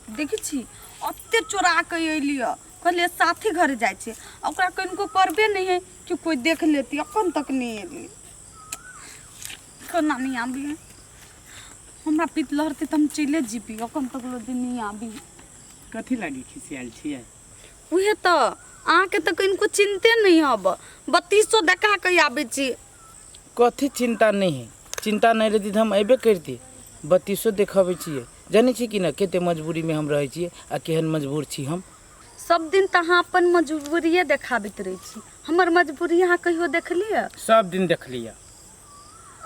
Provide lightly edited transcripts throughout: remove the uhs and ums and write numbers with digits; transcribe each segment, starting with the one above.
देखै छी ओते चोरा कऽ अयली हँ, कहलियै साथी घरे जाइ छै, आ ओकरा कनिको करबे नहि है कि कोइ देख लेती। अखन तक नहि एली, केना नहि आबी? हमरा पित लहरतै तऽ हम चलिए जेबी। अखन तक लोदी नहि आबी। कथी लागी खिसियाल छियै? उहे तऽ अहाँके तऽ कनिको चिन्ते नहि हब, 3200 देखा कऽ आबै छी। कथी चिन्ता नहि है? चिन्ता नहि रहती तऽ हम अयबे करती। 3200 देखबै छियै, जानै छी कि नहि कते मजबूरीमे हम रहै छियै आ केहन मजबूर छी हम। सब दिन तऽ अहाँ अपन मजबूरिए देखाबैत रहै छी, हमर मजबूरी अहाँ कहियो देखलियै? सब दिन देखलियै।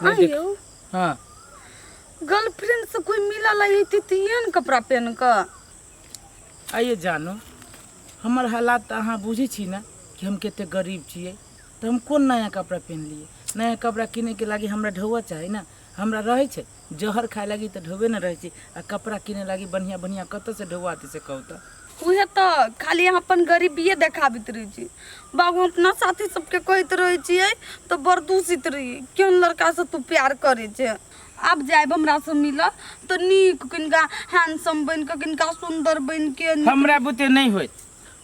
नहि देख। आइयो। हाँ। गर्लफ्रेंड से कोई मिलल अयती तऽ एहन कपड़ा पहन कऽ? आइए जानू, हमर हालात तऽ अहाँ बुझै छी ने कि हम कते गरीब छियै, तऽ हम कोन नया कपड़ा पहिनलियै? नया कपड़ा किनैके लागि हमरा ढौआ चाही ने। हमरा रहै छै जहर खाए लागी तऽ ढौए ने रहै छै, आ कपड़ा किने लागी बढ़िआँ बढ़िआँ कतऽसँ ढौआ आतै से कहू तऽ। उहे तऽ खाली अहाँ अपन गरीबिए देखाबैत रहै छी बाबू। अपना साथी सबके कहैत रहै छियै तऽ बड़ दूषित रही, केहन लड़कासँ तू प्यार करै छै। आब जायब हमरासँ मिलऽ तऽ नीक किनका हैंडसम बनि कऽ, किनका सुन्दर बनि के। हमरा बुते नहि होइत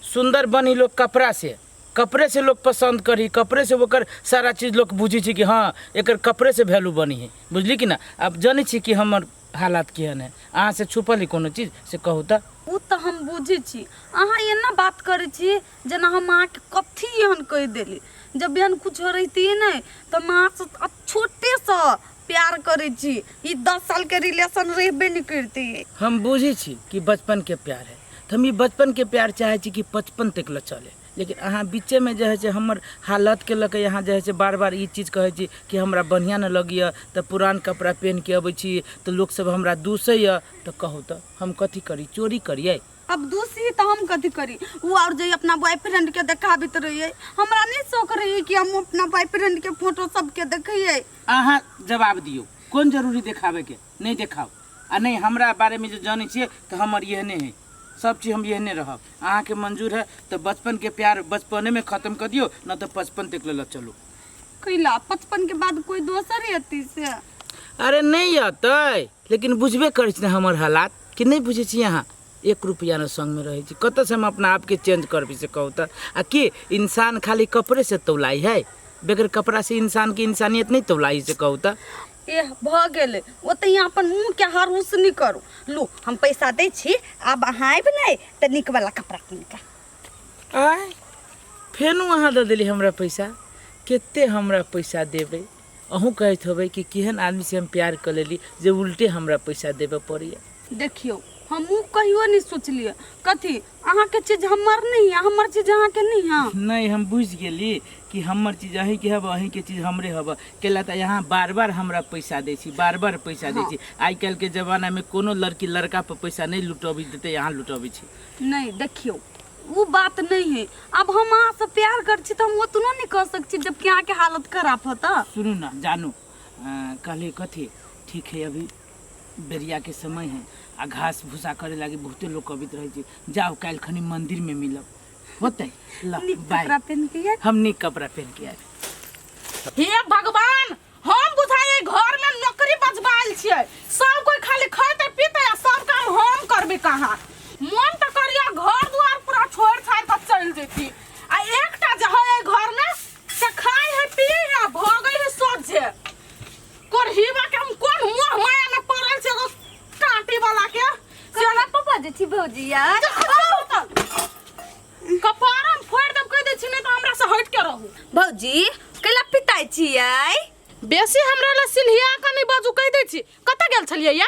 सुन्दर बनी। लोग कपड़ा से, कपड़े से लोग पसंद करी, कपड़े से ओकर सारा चीज लोग बुझै छै कि हाँ, एकर कपड़े से वैल्यू बनी है। बुझली कि ना? आब जनै छी कि हमर हालात केहन है, अहाँ से छुपल है कोनो चीज से कहू तऽ? ओ तऽ हम बुझै छी। अहाँ एना बात करै छी जेना हम अहाँके कथी एहन कहि देली। जब एहन कुछो रहिती नहि तऽ हम अहाँसँ छोटेसँ प्यार करै छी, ई 10 सालके रिलेशन रहबे नहि करती। हम बुझै छी कि बचपनके प्यार है, तऽ हम ई बचपनके प्यार चाहै छी कि 55 तक लए चले, लेकिन अहाँ बीचेमे जे है से हमर हालतके लऽ कऽ अहाँ जे है से बार बार ई चीज कहै छी कि हमरा बढ़िआँ नहि लगैए, तऽ पुरान कपड़ा पहिनके अबै छी तऽ लोकसभ हमरा दूसैए, तऽ कहू तऽ हम कथी करी? चोरी करियै? अब दूसी तऽ हम कथी करी? ओ आओर जे अपना बॉयफ्रेंड के देखाबैत रहियै, हमरा नहि शौक रहियै कि हम अपना बॉयफ्रेंड के फोटो सबके देखियै। अहाँ जवाब दियौ, कोन जरूरी देखाबैके? नहि देखाउ। आ नहि हमरा बारेमे जे जानै छियै तऽ हमर एहने है सब चीज, हम एहने रहब। अहाँके मंजूर है तऽ बचपनके प्यार बचपनेमे खत्म कऽ दियौ, न तऽ 55 तक लऽ चलू। कैला 55 के बाद कोई दोसर एती से? अरे नहि अतै, लेकिन बुझबे करै छी ने हमर हालात, कि नहि बुझै छी अहाँ? एक रुपैआ ने सङ्गमे रहै छी, कतऽसँ हम अपना आपके चेंज करबै से कहू तऽ? आ की इंसान खाली कपड़ेसँ तौलाइ है? बगैर कपड़ासँ इंसानके इंसानियत नहि तौलाइ से कहू तऽ? एह, भऽ गेलै ओतऽ, यहाँ अपन मुँहके हारूस नहि करू। लू, हम पैसा दै छी, आब अहाँ आबि नहि तऽ नीक वाला कपड़ा कीन कऽ। आय, फेनो अहाँ दऽ देली हमरा पैसा? कते हमरा पैसा देबै? अहूँ कहैत होबै कि केहन आदमीसँ हम प्यार कऽ लेली जे उल्टे हमरा पैसा देबऽ पड़ैए। देखियौ, हमहूँ कहियो नहि सोचलियै कथी अहाँके चीज हमर नहि है, हमर चीज अहाँके नहि है। नहि, हम बुझि गेली कि हमर चीज अहीँके हब, अहीँके चीज हमरे हब। कैला तऽ यहाँ बार बार हमरा पैसा दै छी, बार बार पैसा दै छी। आइ काल्हिके जमानामे कोनो लड़की लड़का पर पैसा नहि लुटबै देतै, यहाँ लुटबै छी। नहि, देखियौ, ओ बात नहि है। आब हम अहाँसँ प्यार करै छी तऽ हम ओतनो नहि कऽ सकै छी, जबकि अहाँके हालत खराब होता। सुनू ने जानू, कहलियै कथी? ठीक है, अभी बेरियाके समय है आ घास भूसा करे लागी बहुते लोग अबैत रहै छै। जाउ, काल्हि खनी मंदिरमे मिलब होतै। ल नीक बाय। कपड़ा पहन के आयब। हम नीक कपड़ा पहन के आयब। हे भगवान, हम बुझाइ घर में नौकरी बजबाइल छियै। सब कोई खाली खैते पीते आ सब काम हम करबै। कहाँ मन तऽ करिया घर दुआर पूरा छोड़ छाड़ कऽ चलि जैती, आ एकटा जे है एहि घर में से खाइ है, पिए है आ भगै है सोझे। कोरहीबा के हम कोन मोह माया में पड़ल छै एगो कांटी वाला के से। कना पापा जे छी भौजी यार। कपार हम फोड़ि देब, कहि दै छी, नहि तऽ हमरा से हटि के रहू। भौजी, कैला पिताइ छियै? बेसी हमरा लए सिल्हिया कऽ नहि बाजू, कहि दै छी। कतऽ गेल छलियै या?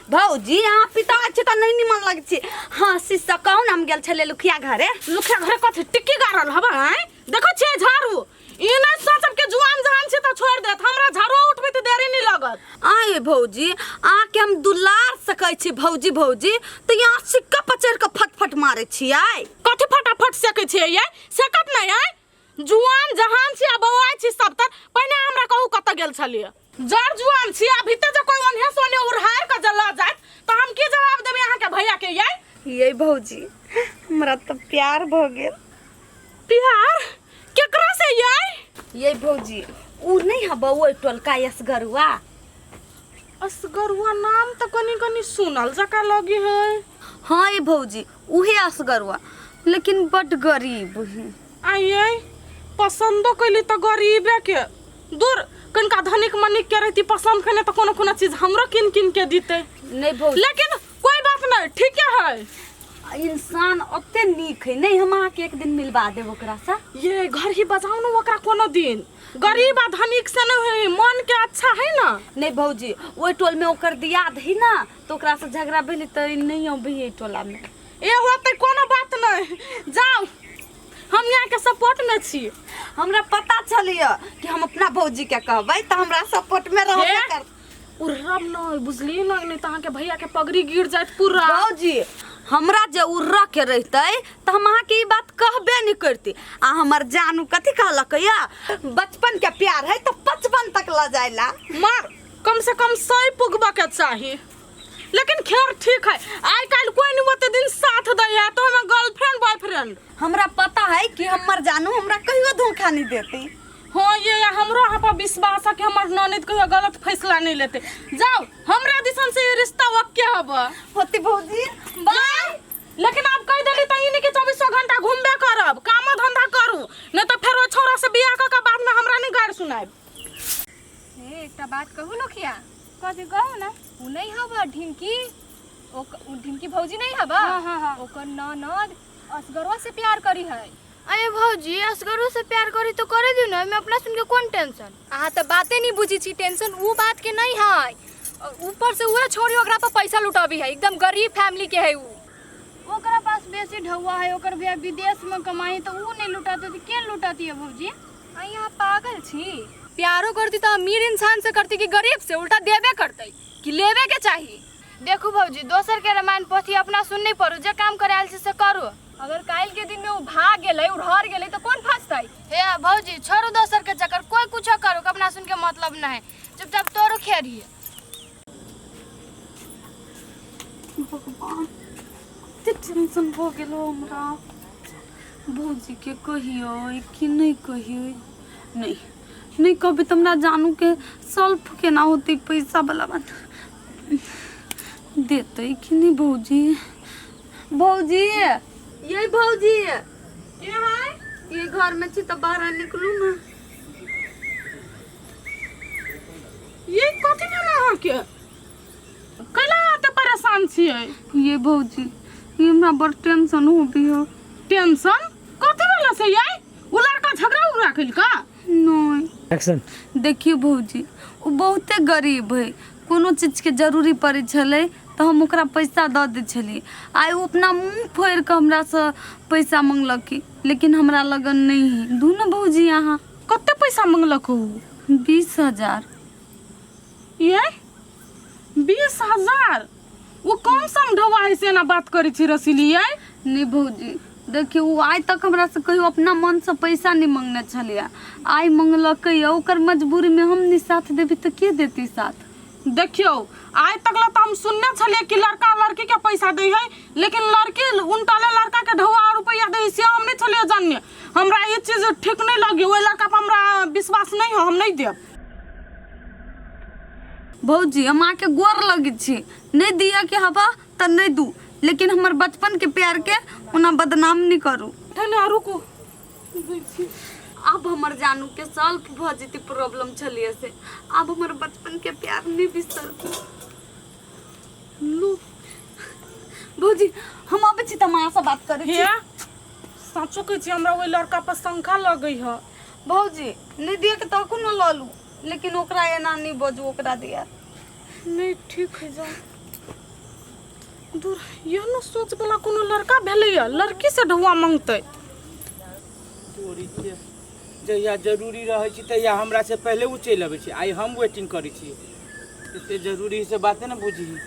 भौजी, अहाँ पिता छी तऽ नहि निमन लगै छै। हँ, शीशा कहू ने, हम गेल छलियै लुखिया घरे। लुखिया घरे कथी टिक्की गाड़ल हबा? आँय, देखै छियै झाड़ू? ई नहि सोचब के जुआन जहान छी तऽ छोड़ि देत, हमरा झाड़ू उठबै तऽ देरी नहि लगत। आँय भौजी, अहाँके हम दुलार सकै छी भौजी भौजी, तऽ यहाँ सिक्का पर चढ़ि कऽ फटफट मारै छियै। कथी फटाफट सेकै छियै यै? सेकत नहि। आँय, जुआन जहान छी आ बौआइ छी सब तर। पहिने हमरा कहू, कतऽ गेल छलियै? जर जुआन छी आ भीतर जे कोइ ओन्हे से ओन्हे उड़हार कऽ जे लऽ जायत तऽ हम की जवाब देबै अहाँके भैया के यै? ये भौजी, हमरा तऽ प्यार भऽ गेल। प्यार केकरा से यै? ये भौजी, उ नहि हबऽ ओहि टोलका यसगरुआ। असगरुआ? नाम तऽ कनि कनि सुनल जकाँ लगी है। हाँ ये भौजी उहे असगरुआ लेकिन बड गरीब है। आइए पसंदो कैली तऽ गरीबे के दूर कनिका धनिक मनिक के रहती पसंद केने तऽ कोनो कोनो चीज हमरो किन किन के दीते। नहीं भौजी लेकिन कोई बात नहीं, ठीक है। इंसान ओते नीक है नहीं, हम अहाँके एक दिन मिलवा देब ओकरा से। ये घर ही बजाउ न ओकरा कोनो दिन, गरीब आ धनिक से नहीं है, मन के अच्छा है ना। नहीं भौजी ओहि टोल में ओकर दियाद है ना, तो ओकरा से झगड़ा भेलै तऽ नहीं अबै एहि टोला में। ए होते कोनो बात नहीं, जाओ हम यहाँ के सपोर्ट में छी। हमरा पता चलिए कि हम अपना भौजी के कहबै तऽ हमरा सपोर्ट में रहबे हे? कर। उर्रब नहीं बुझली न, नहीं तऽ अहाँके भैया के पगड़ी गिर जायत पूरा। भौजी हमरा जे उर्र के रहतै तऽ हम अहाँके ई बात कहबे नहीं करती। आ हमर जानू कथी कहलक या बचपन के प्यार है तो 55 तक ल जायला। मार कम से कम 100 पुगबा के चाही। लेकिन खैर ठीक है, आइ काल्हि कोई नहीं ओते दिन साथ दै है तो हमें गर्लफ्रेंड बॉयफ्रेंड। हमरा पता है कि हमर जानू हमरा कहियो धोखा नहीं देती। हाँ ये हमरो अहाँ पर विश्वास है कि हमर ननद कहियो गलत फैसला नहीं लेते। जाओ हमरा दिसन से ये रिश्ता ओके हब होती भौजी बाय। लेकिन आप कह देली त ई नहीं कि 24 घंटा घूमबे करब, कामो धंधा करू, नहीं तो फेर ओ छौड़ा से बियाह क के बाद में हमरा नहीं गारि सुनायब। हे एकटा बात कहू लोखिया? कथी कहू ना? उ नहीं हब ढिमकी, उ ढिमकी भौजी नहीं हब? हाँ, हाँ, हाँ। ओकर ननद असगरवा से प्यार करी है। अरे भौजी असगरो से प्यार करी तो करे दियो ना, एमे अपना सुन के कौन टेंशन? अहाँ तो बाते नहीं बुझी छी, टेंशन उ बात के नहीं है, और ऊपर से उहे छोड़ी ओकरा पर पैसा लुटाबी है, एकदम गरीब फैमिली के है उ। ओकरा पास बेसी ढौआ है, ओकर भैया विदेश में कमाई तो उ नहीं लुटाते तो के लुटाती है भौजी? आई अहाँ पागल छी, प्यारो करती तो अमीर इंसान से करती कि गरीब से? उल्टा देबे करते कि लेबे के चाही। देखू भौजी दोसर के रामायण पोथी अपना सुन नहीं पड़ू, जे काम करे आयल छी से करू। अगर काल्हि के दिन में उ भाग गेलै, उड़हर गेलै तो कौन फंसतै? हे भौजी छोड़ू दोसर के चक्कर, कोई कुछो करू अपना सुन के मतलब नहीं, चुपचाप तोरू खेरिए। भगवान कते टेंशन भऽ गेल हमरा। भौजी के कहियो कि नहीं कहियो? नहीं नहीं कहबै तऽ हमरा जानू के सॉल्व केना होतै पैसा वाला बात देतै कि नहीं भौजी? भौजी ये भौजी के है? ये घर में छी तऽ बाहर निकलू ना। ये कथी भेल अहाँके? कैला एते परेशान छियै? ये भौजी ये हमरा बड़ टेंशन होबी है। टेंशन कथी भेल से ये? उ लड़का झगड़ा उगड़ा केलका? नहीं। एक्शन। देखियो भौजी उ बहुते गरीब है, कोनो चीज के जरूरी पड़ै छलै तऽ हम ओकरा पैसा दऽ दै छलियै। आइ ओ अपना मुँह फोड़ि कऽ हमरासँ पैसा मङ्गलकै, लेकिन हमरा लगन नहि है। दू ने भौजी अहाँ। कते पैसा मङ्गलक उ? 20,000। ये 20,000? ओ कम सम ढौआ है से एना बात करै छी रसीली? ये नहीं भौजी देखियौ ओ आइ तक हमरासँ कहियो अपना मनसँ पैसा नहि मङ्गने छलैए, आइ मङ्गलकै यऽ, ओकर मजबूरीमे हम नहि साथ देबै तऽ के देतै साथ? देखियौ आइ तक ला तऽ हम सुनने छलियै कि लड़का लड़की के पैसा दै है, लेकिन लड़की उनटाले लड़का के ढौआ रुपैआ दै है से हम नहीं छलियै जानने। हमरा ई चीज ठीक नहीं लगी, ओहि लड़का पर हमरा विश्वास नहीं है, हम नहीं देब। भौजी हम अहाँके गोर लगै छी, नहीं दिअ के हवा तऽ नहीं दू, लेकिन हमर बचपन के प्यार के ओना बदनाम नहीं करू। ठेना रुकू। आब हमर जानू के सॉल्व भऽ जेतै प्रॉब्लम छलियै से, आब हमर बचपन के प्यार नहीं बिसरतै। लू भौजी हम अबै छी तऽ हम अहाँसँ बात करै छी। हे साँचो कहै छी हमरा ओहि लड़का पर शंका लगै है। भौजी नहीं दिअ के तऽ कोनो लऽ लू, लेकिन ओकरा एना नहीं बजू, ओकरा दिया नहीं ठीक है। जाओ दूर, एहनो सोच वाला कोनो लड़का भेलैया लड़की से ढौआ मांगतै? तोरी के जहिया जरूरी रहै छै तहिया हमरा से पहले उ चलि अबै छै, आइ हम वेटिंग करै छी। एते जरूरी से बाते ने बुझही,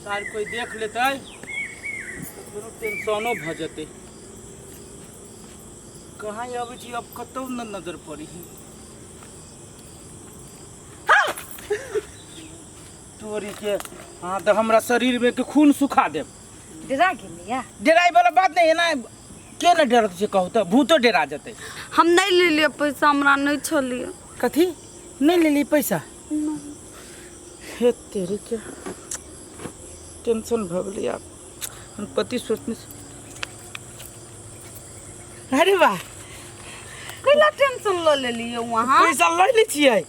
सार कोई देख लेतै तऽ फेरो टेंशनो भऽ जेतै। कहाँ अबै छी अब कतौ न नजर पड़ी। तोरी के हाँ तऽ हमरा शरीर में के खून सुखा देब। डरा गेलियै? डराइ वाला बात नहीं है ना, के न डरत छै कहू तऽ, भूतो डरा जेतै। हम नहीं लेलियै पैसा, हमरा नहीं छलियै। कथी नहीं लेलियै पैसा? हे तेरी के टेंशन भऽ गेलै आब। हम पति सोचने से अरे वाह कैला टेंशन लऽ लेलियै अहाँ पैसा लऽ लै छियै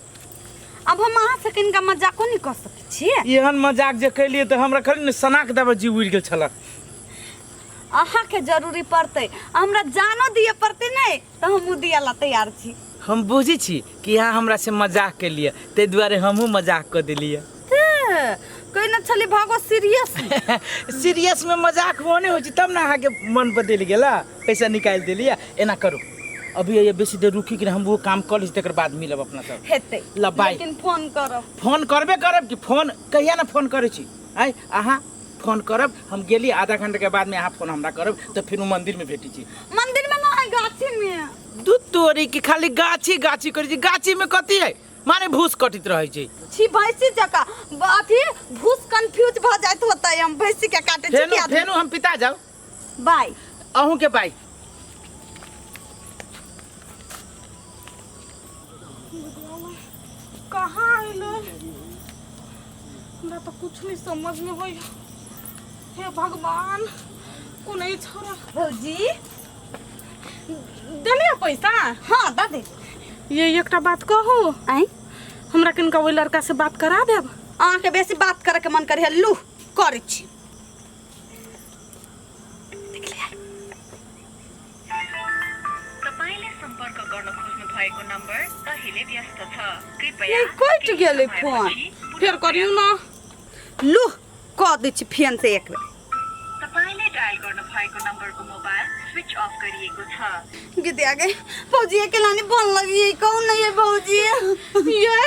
अब हम अहाँ से कनिका मजाको नहि कऽ सकै छियै एहन मजाक जे कैलियै तऽ हमरा खाली ने सनाक दबा जी उड़ि गेल छल अहाँके जरूरी पड़तै आ हमरा जानो दिअ पड़तै नहि तऽ हम ओ दिअ ला तैयार छी हम बुझै छी कि अहाँ हमरा से मजाक केलियै ताहि दुआरे हमहूँ मजाक कऽ देलियै कहै ने छली भागो सीरियस सीरियस में मजाक होने होइ छै तब ने अहाँके मन बदलि गेल पैसा निकालि देलियै एना करू अभी ये बेसी देर रुकी कि हम वो काम कऽ लै छी तकर बाद मिलब अपना सब हेतै ल, बाय। लेकिन फोन करब फोन करबे करब कि फोन कहिया ने फोन करै छी आइ अहाँ फोन करब हम गेली आधा घंटा के बाद में अहाँ फोन हमरा करब तऽ फिर मंदिर में भेटी छी मंदिर में ना है गाछी में दूध तोरी कि खाली गाछी गाछी करै छी गाछी में कथी है माने भूस कटित रहै छै छी भैंसी जकाँ अथी भूस कंफ्यूज भऽ जाइत होतै हम भैंसी के काटे छी फेनो कि आदमी फेनो हम पिता जाउ बाय अहूँ के बाय कहाँ अयलै हमरा तऽ कुछ नहीं समझ में होय हे भगवान कोन ई छोरा भौजी देलियै पैसा हाँ दऽ दे ये एकटा बात कहू आँय हमरा किनका ओहि लड़का से बात करा देब अहाँके बेसी बात करैके मन करे लू करै छी तपाईँले सम्पर्क गर्न खोज्नु भएको नम्बर अहिले व्यस्त छ कृपया ये कटि केही गेलै समयपछि फोन। फेर करियौ न लू कऽ दै छी फेन से एक बेर तपाईँले डायल गर्नु भएको नम्बरको मोबाइल स्विच अफ गरिएको छ गीत आ गए भौजी अकेला नहीं बोल लगी ये कौन नहीं है भौजी ये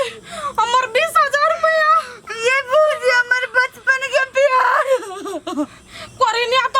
हमर 20,000 रुपया ये भौजी हमारे बचपन के प्यार करिनिया तो